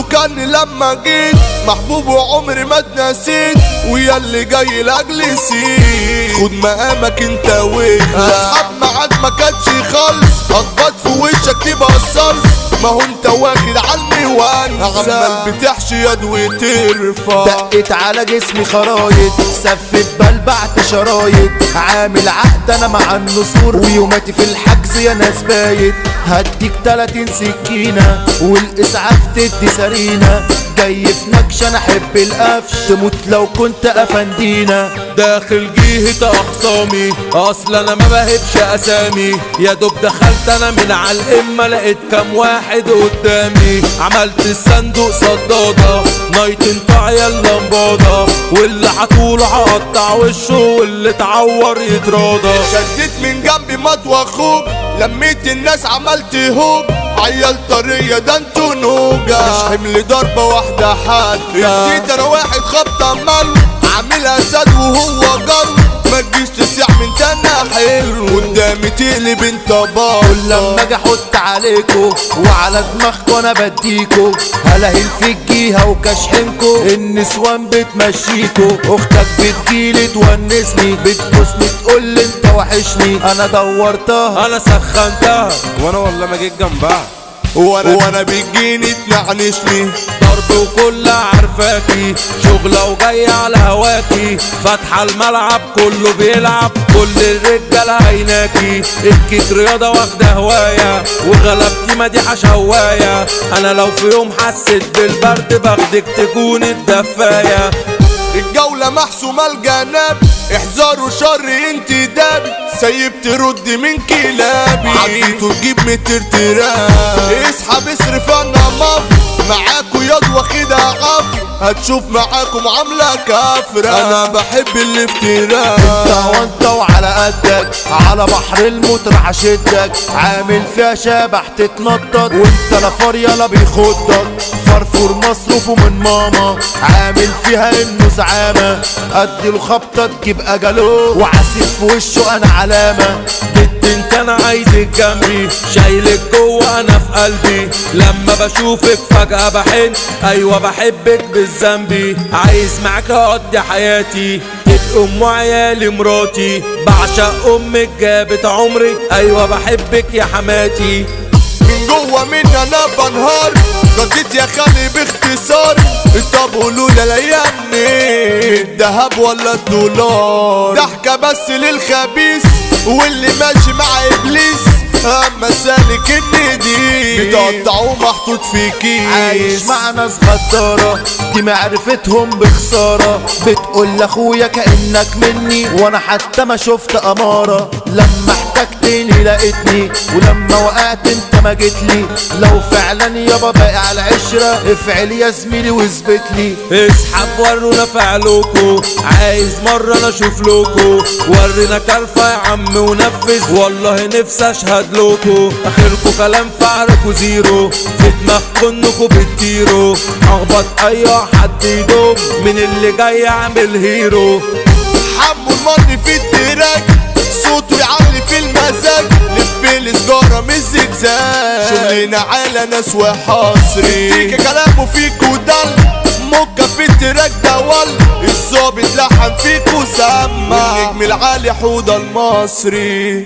كله كان لما جيت محبوب وعمري ما اتنسيت، ويا اللي جاي لاجل سيد خد مقامك انت واخلع. اصحاب معاك ما كانتش خالص، اخبط في وشك تبقى الصلص، ما هو انت واخد علمي وانسى، عمال بتحشي يد وترفع. دقت على جسمي خرايط، سفت بلبعت شرايط، عامل عقد انا مع النسور، ويوماتي في الحجز يا ناس بايت. هديك 30 سكينة والاسعاف تدي سرينة، جاي في نكش انا احب القفش، تموت لو كنت افندينا. داخل جيهة اخصامي، اصل انا ما بهبش اسامي، يا دوب دخلت انا من على القمة لقيت كام واحد قدامي. عملت الصندوق صدادة نايت انت يا اللمبادة، واللي هطوله هقطع وشه واللي اتعور يتراضى. شديت من جنبي مطوى اخوك، لميت الناس عملت هوج، عيال طرية ده انتو نوجة، مش حمل ضربة واحدة حتى. اديت انا واحد خبطة مالو، عامل اسد وهو جرو، ما تجيش تسيح من تنا حلو، قدامي تقلب انت بطة. لما اجي احط عليكو وعلى دماغكو انا بديكو، هلاهيل في الجيهة وكاشحنكو، النسوان بتمشيكو، اختك بتجيلي تونسني، بتبوسني تقولي انت وحشني، انا دورتها انا سخنتها وانا والله ما جيت جنبها، وانا بتجيني تنعنشني، ضرب وكلها عارفاكي، شغلة وجاية على هواكي، فاتحة الملعب كله بيلعب كل الرجالة عيناكي. الكيك رياضة واخدة هواية وغلبتي مديحة شواية، انا لو في يوم حسيت بالبرد باخدك تكون الدفاية. الجولة محسومة الجناب، احذروا شر انتدابي، سايب ترد من كلابي، عديته تجيب متر تراب، اسحب اصرف انا ماف، معاكوا ياض واخدها عافية، هتشوف معاكوا معاملة كافرة، انا بحب الافتراء. انت وانت وعلى قدك، على بحر الموت راح اشدك، عامل فيها شبح تتنطط، وانت لا فار لا بيخضك، فرفور مصروفه من ماما، عامل فيها انه زعامة، اديله خبطة تجيب اجله، وعسيب في وشه انا علامة. بنت انت انا عايزك جنبي، شايلك جوه انا في قلبي، لما بشوفك فجأة بحن، ايوه بحبك بالذنبي، عايز معاك اقضي حياتي، تبقي ام عيالي مراتي، بعشق امك جابت عمري، ايوه بحبك يا حماتي. من جوه مني انا بنهار، رديت يا خالي باختصار، طب قولوا لي الايام الذهب ولا الدولار، ضحكة بس للخبيث واللي ماشي مع ابليس، اما سالك النديم بتقطعوه محطوط في كيس. عايش مع ناس غدارة، دي معرفتهم بخسارة، بتقول لاخويا كأنك مني، وانا حتى ما شفت امارة، لما احتجتني لقيتني، ولما وقعت انت ما جيتلي، لو فعلا يابا باقي على العشرة، افعل يا زميلي واثبتلي. اسحب ورونا فعلوكو، عايز مرة انا اشوف لوكو، ورينا كلفة يا عم ونفذ، والله نفسي اشهد لوكو، اخركو كلام فعلكو zero، في دماغكو انكو بتطيرو، اخبط اي حد يدوم، من اللي جاي اعمل hero. حمو الماضي في ال track، صوته يعلي في المزاج، لف السجارة مش زجزاج، شغلنا على ناس وحصري، تيجي كلامه فيكو دل، موكا في ال track ده ول، الظابط لحن فيكو سما، النجم العالي حوضة المصري.